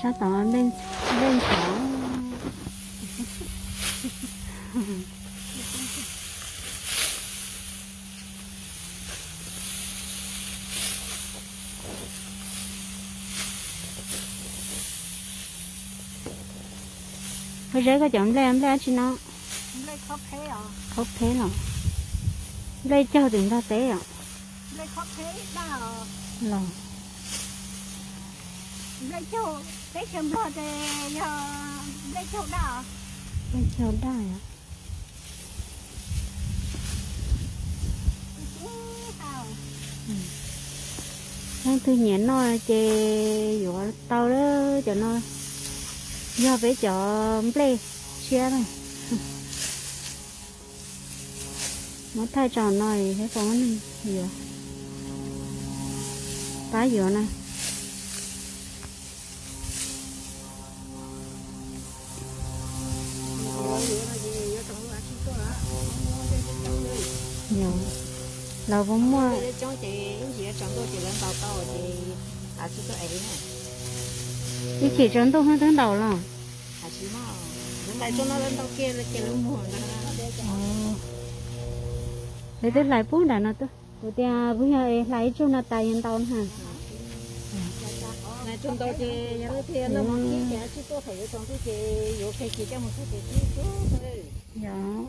Sab tod nplej ntxhov. Koj zeb koj cov nplej, nplej dab tsi no? Khaub pheb los? Nplej caug tim ntag teb os. Los? Nplej caug daj. Nplej caug daj os. Leej twg nyiam noj ces yuav tau lawm, cov no yog peb cov nplej tshiab na. Muab thaij tso no thiab, pab yuav na. Lawv puas muaj? Ib chim tsaus ntuj twb ntaus los? Lawv twb hlais pub nram no tuaj. Kuv tias kuv yog es hlais ib tsug no tas yog ntaus na. Yog,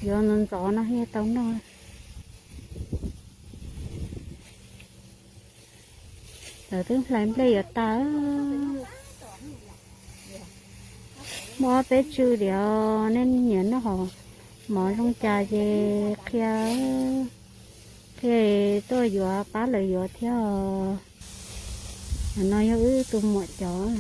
yuav ntxov ntxov no thiaj tau noj. Lawv twb hlais nplej yuav tas. Muaj ob peb tsug tias nej nyiam noj hauv mov zoo cas ces qhia, qhia tuaj yuav, pab lawv yuav thiab. No yog wb tus muam cov.